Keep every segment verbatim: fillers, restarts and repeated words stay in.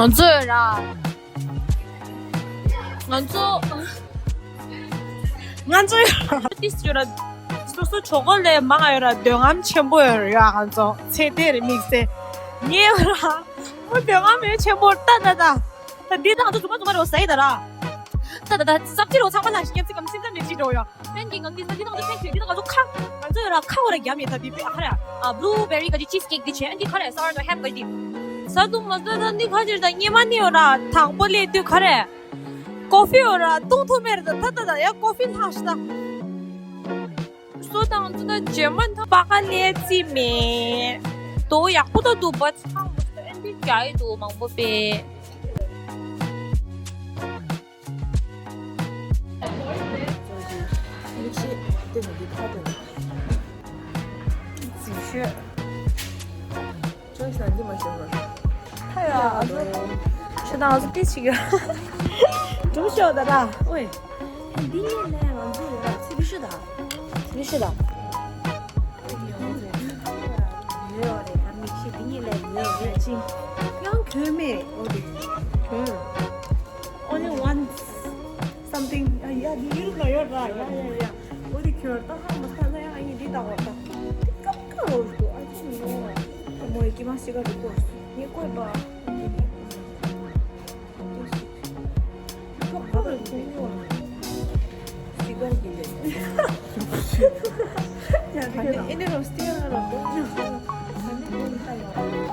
ང་ཚོ་ཡོད་ར། ང་ཚོ། ང་ཚོ་ཡོད་ར། ཏིས་ཡོད་ར། སོ་སོ་ཇོ་ཀོ་ལེ་མང་ང་ཡོད་ར། འདོད་རྔམ་ཆེན་པོ་ཡོད་ར། ཡོད་ང་ཚོ་ཚེ་དེ་རེ་དམིགས་བསལ་ངས་ཡོད་ར། ཨོ་འདོད་རྔམ་ཡོད་ཆེན་པོ་ལྟ་ལྟ་ལྟ། ད་འདི་དང་ང་ཚོ་རྫུན་མ་རྫུན་མ་རེད་བ། ཟ་ཡི་ད་ར། ད་ད་ད་སབ་ཅི་རོ་ཚང་མ་ལ་ཞིག་སྐྱབས་སི་གམ་སིམ་ཙམ་ནས་ཅི་འགྲོ་ཡོད། ཕན་གྱི་ངང་གིས་ཟ་འདི་དང་ང་ཚོ་ཕན་གྱི་འདི་དང་ང་ཚོ་ཁ། ང་ཚོ་ཡོད་ར་ཁ་འོ་ར་རྒྱ་མི་ད་འདི་པའི་ཨ་ཁ་ར། ཨ་བླུ་བེ་རི་ག་ཅི་ཅིས་ཀེག་འདི་བྱས་ཨ་འདི་ཁ་ར་སོར་དོ་ཧེམ་ག་འདི། ཟ་འདུག་མ་ཟ་ད་འདི་ཁ་ཅིག་ད་ཉི་མ་ནི་ཡོད་ར་དང་པོ་ལས་དུས་ཁ་ར། ཀོ་ཧྥི་ཡོད་ར་བཏུང་ཐུབ་མེད་ར་ད་ད་ད་ཡ་ཀོ་ཧྥི་ལྷག་ཤི་ད། སོ་དང་ཚོ་ད་ཇེ་མན་ཐ་པ་ཀ་ལས་རྩིས་མེད། དོ་ཡག་པོ་ད་འདུག་བ་ཚང་མ་ཨ་འདི་རྒྱ་ཡི་འདུག་མང་པོ་པས། མིག་ཤེལ་སྟེང་ནས་འདི་ཁ་སྟོན། རྫིག་ཤོས། ཅོ་ཡི་ན་འདི་མ་ཤོར་བར། ཐ་ཡ་ཨ་ཟོ། ཤ་དང་ཨ་ཟོ་ཏི་ཞིག་ཡོད། གྲུམ་ཤོག་ད་ར། ཨོའི། འདི་ཡིན་ནས་ང་ཚོ་ཡོད་ར་ཚི་བི་ཤོ་ད། ཚི་བི་ཤོ་ད། ཡོད་རེད་ད་མིག་ཤེལ་འདི་གཉིས་ལས་ཡོད་རེད་ཅིང་། ཡང་གྱོན་མེད་ཨོ་དེ། གྱོན། Only once something. ཡ་ཡ་འདི་ཡུལ་ལ་ཡོད་ར་ཡ་ཡ་ཡ། འོ་དེ་ཁྱོད་ལྟ་ཧ་མ་ལྟ་ན་ཡང་ཨ་ཡིན་འདི་ལྟ་བ་ལྟ། འདི་ཀབ་ཀ་རོ་ཞུ་ཨ་ཅི་ནོ། ཨ་མོ་ཡི་ཀི་མ་སི་ཀ་རི་ཀོ་ངས་བཀོད་པ། འདི་ནི། འདི་ཞིག་ཀབ་ཀ་རོ་ཞུ་ཡོད། སི་ཀ་གི་ལས། ཡ་ཨ་ནི་ཨེ་ནི་རོ་སི་ཀ་རོ་ཏོ། ཨ་ནི་ཀུན་ཁ་ཡོད།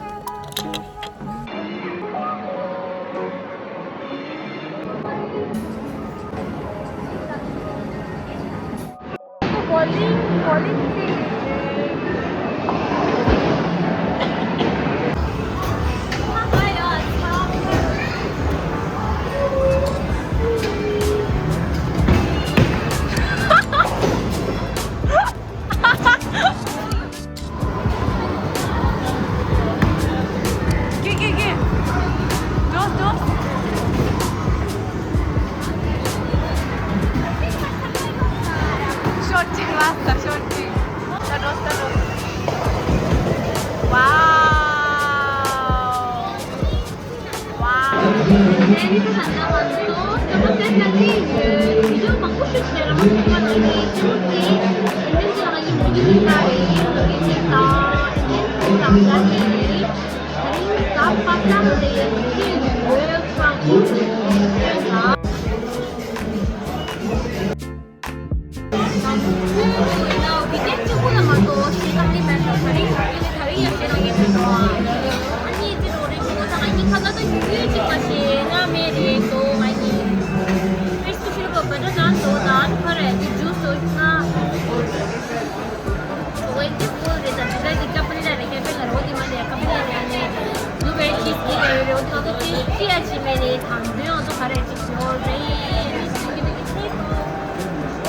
Bowling, bowling pin. Gel, gel, gel. Dur, dur. Shortcik, basta, shortcik. Dur, dur, dur. Wow. Wow.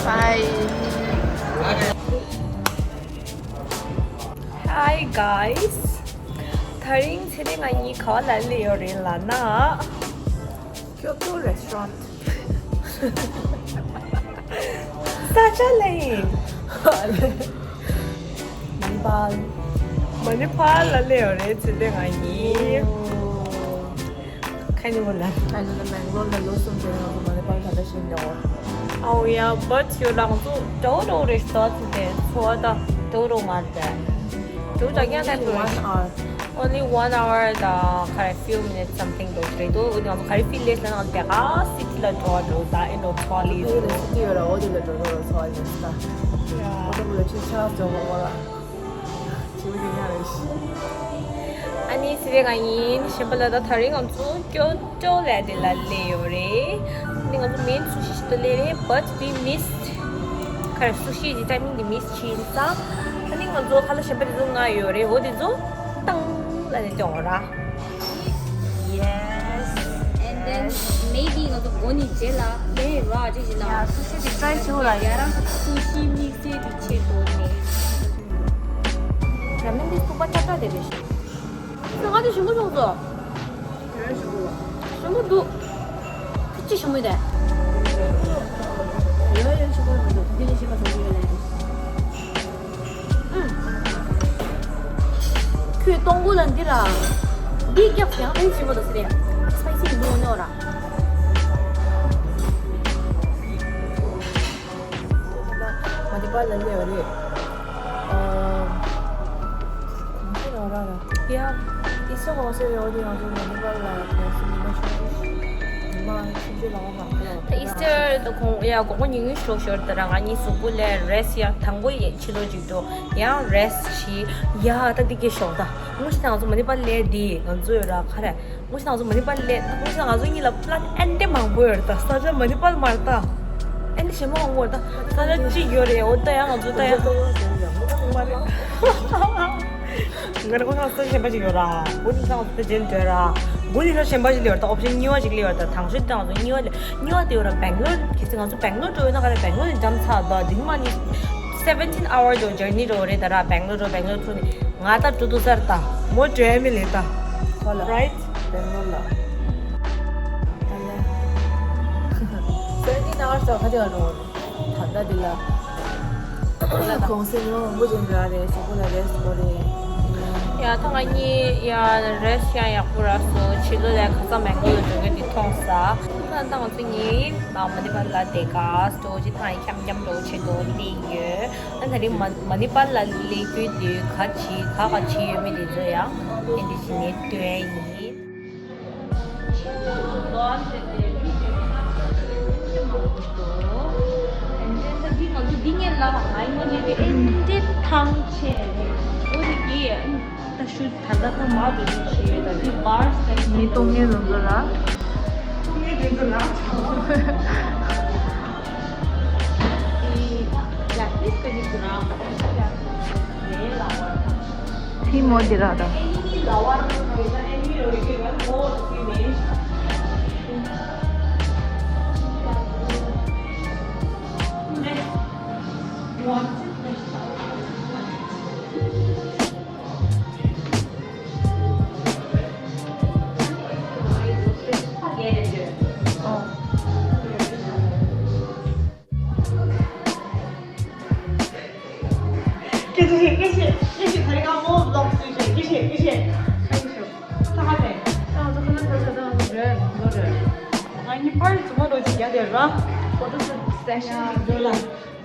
Bye. Hi guys. ད་རིང་ཚེ་རིང་ང་གཉིས་ག་པར་ལ་སླེབས་ཡོད་རེད་ལབ་ན། Kyoto restaurant. ས་ཆ་ལ་ཡིན། མ་ནི་པཱལ། མ་ནི་པཱལ་ལ་སླེབས་ཡོད་རེད་ཚེ་རིང་ང་གཉིས། ཁ་ཉིན་མོ་ལ། ཁ་ཉིན་ལ་མེང་ལོར་ལ་ལོ་གསུམ་རྗེས་ང་ཚོ་མ་ནི་པཱལ་ད་ལྟ་ཞིག་འདྲ་བོ། Oh yeah, but you ལ་ང་ཚོ་འགྲོ་འགྲོ་རེད་ཤག་ཚེ་དེ་ཚོ་ད་འགྲོ་འགྲོ་མ་རེད། འགྲོ་ད་ཀྱང་ད་འགྲོ་རེད། One hour. Only one hour ད་ག་རེ་few minutes something འགྲོ་རེད་དོ། འོ་དེ་ང་ཚོ་ག་རེ་feel ལས་ལ་ང་ཚོ་དེ་ག་city ལ་འགྲོ་འགྲོ་ད་ཨེ་འགྲོ་ཚོ་ལི། འགྲོ་རེད་city ཡོད་ར་འོ་དེ་ལ་འགྲོ་འགྲོ་ཚོ་ལི་ད། Yeah. འོ་དེ་བུ་ལ་ཆུ་ཆགས་འགྲོ་མ་འོ་ལ། ཨ་ནི་ཚེ་རིང་ང་ཡིན། གཞན་པ་ལ་ད་ད་རིང་ང་ཚོ་ཀྱོ་ཀྱོ་ལ་དེ་ལ་སླེབས་ཡོད་རེད། ཨ་ནི་ང་ཚོ་main sushi ཞིག་ཏུ་སླེབས་རེད། But we missed ག་རེ་sushi གི་timing དེ་miss བྱས་ཡིན་ཙང་། ཨ་ནི་ང་ཚོ་ཁ་ལག་གཞན་པ་དེ་ཚོ་མངགས་ཡོད་རེད། འོ་དེ་ཚོ་ཏང་ལ་ནས་སྟོན་འོ་ར། And then maybe ང་ཚོ་མགོ་ནས་རྗེས་ལ་ལས་ར་ཅིག་ཞིག་ལ། ཡ་སུ་ཤི་དེ་ཊ་རའི་བྱེད་དགོས་ལ། ཡ་རང་སུ་ཤི་དམིགས་བསལ་དེ་ཆེད་དུ་ནས། ར་མེན་དེ་ཐུག་པ་ཅག་ཅག་དེ་རེད་ཤག་ང་དེ་ཞིམ་པོ་བྱུང་སོང་། ཞིམ་པོ་འདུག་ཅི་ཞིམ་པོ་དེ། ཡོད་ཡོད་ཞིམ་པོ་མི་འདུག་འདི་ལས་ཞིམ་པ་བཟོ་གི་ཡོད་ལས། ཁོས་གཏོང་གོ་ལ་འདི་ར། འདི་རྒྱག་ཡང་ཨེ་ཆེན་པོ་དང་ཟེར་ཡ། སི་པའི་སི་མི་འདུག་ནོ་ར། མ་འདི་པ་ལ་ལས་རེད། ཨ། གོང་ཚེ་རང་རང་ར། ཡ། ཨི་སི་ཊར་གོང་ཚེ་རེད། འོ་དེ་ང་ཚོ་མ་འདི་པ་ལ་གོང་ཚེ་མི་མ་ཆུང་ཆུང་ཆུང་ཆུང་ལ་བ་མ་ཁོ་ལ། ད་ཨི་སི་ཊར་དུ་ཁོང་ཡ་དགོང་མོ་ཉིན་གུང་ཞོགས་ཞོར་དུ་ར་ང་གཉིས་གཟུགས་པོ་ལས་རེ་སི་ཡ་དང་པོ་ཡེ་ཕྱི་ལོགས་ཅིག་འགྲོ། ཡང་རེ་སི་བྱེད། ཡ་ད་འདི་སྐད་ཤོག་ད། དངོས་གཞི་ད་ང་ཚོ་མ་ནི་པ་ལས་འདི་ང་ཚོ་ཡོད་ར་ཁ་རེ། དངོས་གཞི་ད་ང་ཚོ་མ་ནི་པ་ལས་དངོས་གཞི་ད་ང་ཚོ་གཉིས་ལ་པི་ལན་ཨན་ཏེ་མང་པོ་ཡོད་ར་ད། ས་ཆ་མ་ནི་པ་མ་རེད་ད། ཨན་ཏེ་ཞེ་མ་མང་པོ་ཡོད་ད། ས་ཆ་གཅིག་ཡོད་རེད། འོ་ད་ཡང་ང་ཚོ་ད་ཡང་ང་རང་ཁོ་ཚང་ས་ཆ་གཞན་པ་ཅིག་ཡོད་ར། འོ་ནི་ཚང་ང་ཚོ་ད་རྗེས་ལ་འགྲོ་ཡ་ར། འོ་ནི་ས་ཆ་གཞན་པ་ཅིག་ལ་ཡོད་ར་ད། ཨོབ་ཤན་གཉིས་པ་ཅིག་ལ་ཡོད་ར་ད། དང་ཤོས་ད་ང་ཚོ་གཉིས་པ་ལ་གཉིས་པ་དེ་ཡོད་ར་སྦེང་ལོར། གལ་སྲིད་ང་ཚོ་སྦེང་ལོར་འགྲོ་ཡོད་ན་ག་རེ། སྦེང་ལོར་ནི་འགྲམ་ཚ་ད་འདི་ནི་མ་ནི་seventeen hour་འགྲོ་ཇར་ནི་འགྲོ་རེད་ད་ར། སྦེང་ལོར་འགྲོ་སྦེང་ལོར་འགྲོ་ནི། ང་ད་འགྲོ་འདུག་ས་རེད་ད། མོ་འགྲོ་ཡ་མི་ལེ་ད། ཁོ་ལ་རའིཊ། སྦེང་ལོར་ལ། ད་ལེ། seventeen hours ད་ཁ་ཅིག་ལ་འགྲོ་བ་རེད། ད་ལྟ་འདི་ལ། གོང་ཚེ་ཉི་མ་མང་པོ་ཅིག་འགྲོ་ཡ་རེད། གཟུགས་པོ་ལ་རེ་སི་དགོས་རེད། ཡ་ད་ང་གཉིས་ཡ་རེ་སི་ཡང་ཡག་པོ་རག་སོང་། ཕྱི་ལོགས་ལ་ཁ་སང་སྦེང་ལོར་ལ་འགྲོ་མཁན་དེ་མཐོང་ས། ད་ད་ང་ཚོ་གཉིས་མ་ནི་པ་ལ་བསྡད་ག་སྤྲོ་ཅི་ཐང་འཁྱམ་འཁྱམ་འགྲོ་ཆེད་དུ་བསྡད་ཡོད། ཨ་ད་རིང་མ་མ་ནི་པ་ལ་སླེབས་དུས་དེ་ག་ཅི་ག་ག་ཅི་ཡོད་མེད་དེ་ཚོ་ཡང་དེ་འདྲ་བྱས་ནས་སྟོན་ཡ་ཡིན། ད་ཤུ་ད་ལྟ་ཁོ་མ་འདུག་ཅེས་ད་འདི་བར་སེ་མི་གཏོང་ངེས་འདུག་ལ། གཏོང་ངེས་འདུག་ལ། ཐི་མོ་དི་ར་དང་།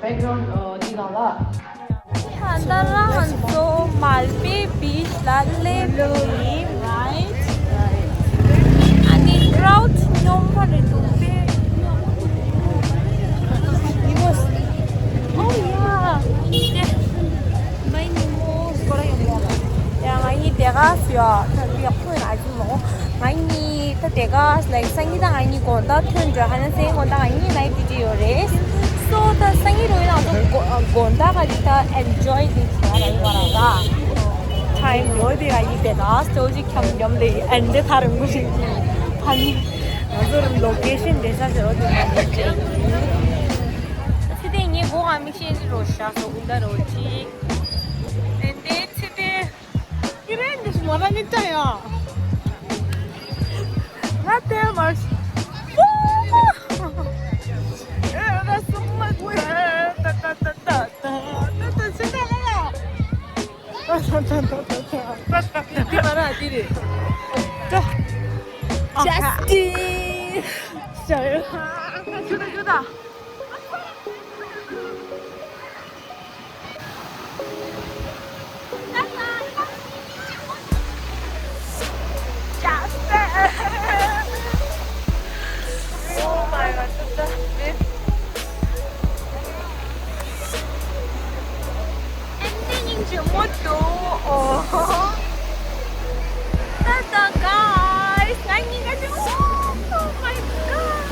Background འདི་གང་ལ། ད་ལྟ་རང་ང་ཚོ་མལ་པེ་བིཆ་ལ་སླེབས་ཡིན། རའིཊ། ཨ་ནི་ཀྲའུཌ་སྙོམས་པ་རེད་འདུག་པས། ཉི་མོ། ཨོ་ཡ། ཏེ། མའི་ཉི་མོ་སྐོར་ཡོང་ཡ་ལ། ཡ་ང་གཉིས་དེ་ག་སུ་ཡ་ད་ཡག་པོ་ཡིན་ཨ་ཅི་མོ། ང་གཉིས་ད་དེ་ག་ལའིག་སང་ཉིན་ད་ང་གཉིས་དགོང་དག་ཐོན་འགྲོ་ཧ་ན་སེ་དགོང་དག་ང་གཉིས་ལའིབ་བི་ཌི་ཡོ་རེད། སོ་ད་སང་ཉིན་རོ་ཡིན་ང་ཚོ་དགོ་དགོང་དག་ག་ཅིག་ད་ཨེན་ཇོའི་ཅིག་བྱེད་ཡ་ལ་ཡོད་པ་ར་ད། ཊའིམ་ཡོད་དེ་ང་གཉིས་དེ་ག་སོ་ཅིག་འཁྱམ་འཁྱམ་ལེ་ཨེན་ཇོ་ཐ་རིང་པོ་ཞིག་ཧ་ནི། ང་ཚོ་རང་ལོ་ཀེ་ཤན་འདྲེ་ས་ཟེར་བ་དེ་མ་ཡིན་ཅིག་ཚེ་དེ་ངའི་མགོ་ང་མིག་ཤེལ་ཅིག་རོ་ཤ་སོ་ཀུན་ད་རོ་ཅིག་ཨེན་དེ་ཚེ་དེ། ཁྱེད་རང་འདི་ཞིག་མ་ར་ནི་ཅ་ཡ། ང་དེ་མ་ཤི། ཨེ་ར་སུ་མ་ཏ་ཏ་ཏ་ཏ་ཏ་ཏ་ཏ་ཅི་ཏ་ལ་ཡ། ཏ་ཏ་ཏ་ཏ་ཏ་ཏ། འདི་མ་ར་འདི་རེད། ཏ། ཇ་སི་ཊི་སི། ཇ་ཡ། ཁྱོད་ད་ཁྱོད་ད། Oh my god, this is big. And then you just want to, oh. That's the guys. I need to do. Oh my god.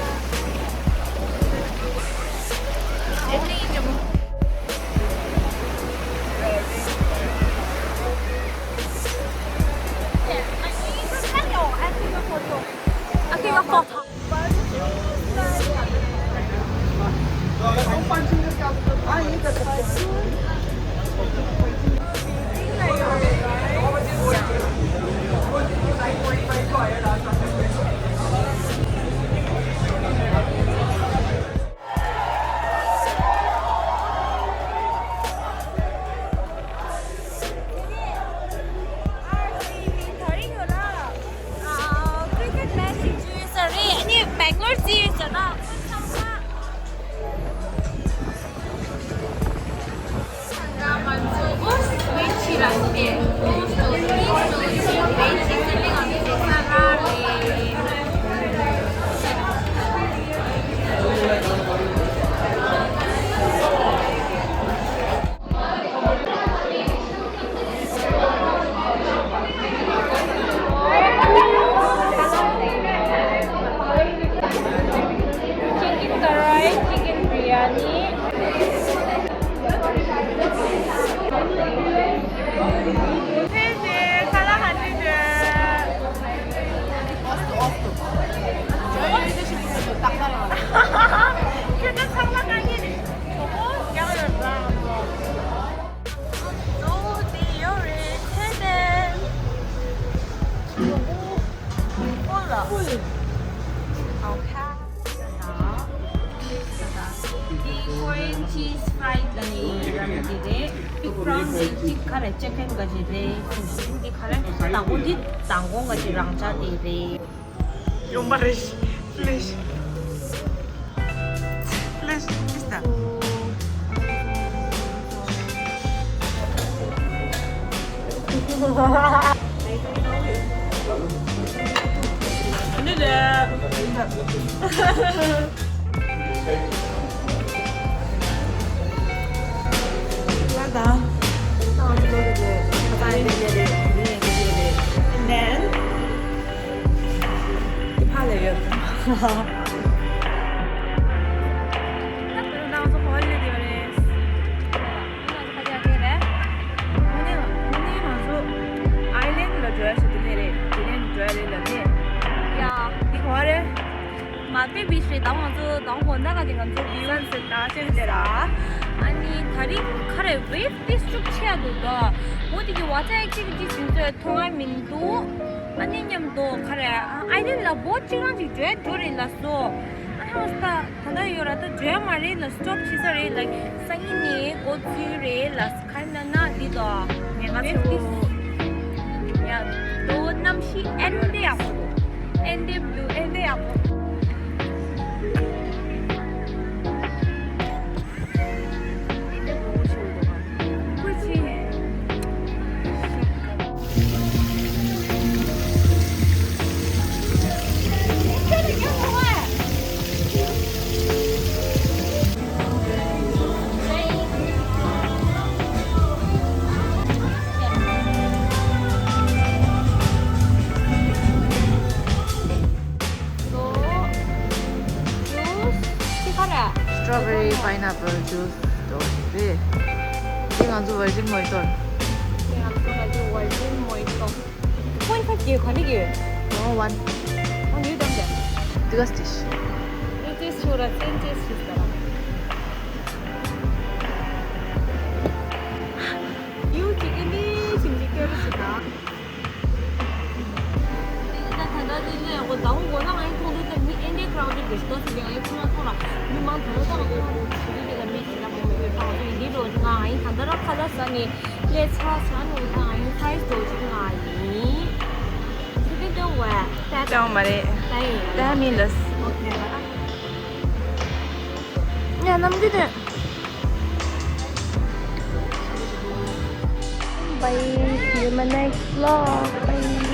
ཨ་ཀི་རི་ཀེཊ་མེ་ཆི་ཅིག་ཡོད་ས་རེད། ཨ་ནི་སྦེང་ལོར་ཅིག་ཡོད་ས་རེད། ང་ཚོ་ཨོ་སི་ཝེ་ཆི་ར་སི་ཨོ་སི་ཝེ་ཆི་སི་ལི་ང་ཚོ་ས་ར་རེད། Chicken karai, chicken biryani. Hey there, ཁ་ལག་ཧ་ཅི་འདྲ། ཁྱོད་ཚང་མ་ང་ཉིད་ཡག་ཡོད་ར། འགྲོ་དེ་ཡོད་རེད་ཁྱེད་དེ། འགྲོ་ཧྥུལ་ལ་ཧྥུལ། ཨོ་ཁེ། འདི་Korean cheese fried ལ་ནི་ར་མི་དེ་རེད། Big brown རེད། ཅིག་ཁ་རེ་ཅི་ཀན་ག་ཅི་རེད། འདི་ཁ་རེ་དང་པོ་འདི་དང་པོ་ག་ཅི་རང་ཅག་དེ་རེད། ཡོང་པ་རེད། ལེ་ཤི། ལེ་ཤི། ལེ་ཤི་ད། འདི་ལས། ང་དང་། ནན། ཕ་ལ་ཡོད། ད་ང་ཚོ་ཧོ་ལི་ཌེ་ཡོད་རེད། ང་ཚོ་ཁ་ཆག་ཁེལ་རེད། དངོས་གནས་དངོས་གནས་ང་ཚོ་ཨའི་ལན་ལ་འགྲོ་ཡ་ཞིག་དེ་ནས་རེད། དེ་ནས་འགྲོ་ཡ་རེད་ལབ་ནས། ཡ། འདི་ག་བ་རེད། མ་པེ་བིཆ་རེད། ད་ང་ཚོ་ད་དགོང་ན་ག་དེ་ང་ཚོ་བིའུ་སན་སེཊ་ད་ཅེག་ལས་ར། ཨ་ནི་ད་རིང་ཁ་རེ་ཝེབ་ཏིས་ཤུགས་ཆེ་ཡ་འདུག་ག་འོ་དེ་གི་ཝ་ཚ་ཨེག་ཊི་ཝི་ཊི་ཟིན་ཚོད་མཐོང་ཡ་མི་འདུག་ཨ་ནི་མཉམ་དུ་ཁ་རེ་ཨའི་ལན་ལ་བོ་ཊི་གཅིག་རང་ཅིག་འགྲོ་ཡ་འགྲོ་རེད་ལབ་སོང་། ཨ་ཧང་སྟ། ད་ལྟ་ཡོད་ར། ད་འགྲོ་ཡ་མ་རེད་ལ། སི་ཊོབ་བྱེད་ས་རེད་ལ། སང་ཉིན་ནས་འགོ་བཙུགས་རེད་ལ། ག་རེ་ན་ན་འདི་དང་ངལ་ཚོ་ཡ། དོ་གནམ་གཤིས་ཨེ་འདྲ་ཡག་པོ་འདུག་ཨེ་འདྲ་བླུ་ཨེ་འདྲ་ཡག་པོ། Strawberry pineapple juice དོ་རེད། འདི་ང་ཚོ་virgin mojito། འདི་ང་ཚོ་ང་ཚོ་virgin mojito། ཁོའི་ཁ་གི་ག་འདི་གི། No one. ཨ་ཡོད་དམ་དེ། འདི་ག་སྟེ། འདི་ཅེས་ཆུ་ར་ཅན་ཅེས་ཆུ་ཟེར་ར། ཡུ་ཅི་གི་ནི་ཅིམ་ཅི་ཀེ་རུ་ཅི་ད། ད་ད་ད་འདི་ནས་འོ་ད་འོ་ན་ཨ་ཡིན་མཐོང་དུས་ད་མི་ཨེ་འདྲའི་ཀྲའོ་ཌེཌ་རེད་ཤི་ད་ཟེར་གི་ཨ་ཡིན་ཁོ་ན་མཐོང་ལ་མི་མང་དུ་ད་ད་ཁོ་ན་ཆུ་རི་རི་ལ་མི་ཅི་ད་མོ་མི་ཡོད་ད་ང་ཚོ་ཡིན་འདི་འགྲོ་ཅི་ང་ཨ་ཡིན་ད་ད་ར་ཁ་ལ་ས་ནི་ལས་ཚ་ས་ནི་འོ་ད་ཨ་ཡིན་ཚ་ཡིས་འགྲོ་ཅི་ང་ཨ་ཡིན་ཆུ་རི་འདི་འོ་ད་ད་ད་མ་རེད་ད་ཡིན་ད་མི་ལ་ཨོ་ཁེ་ཡ་ནམ་རྒྱུན་དེ། Bye. See you in my next vlog. Bye.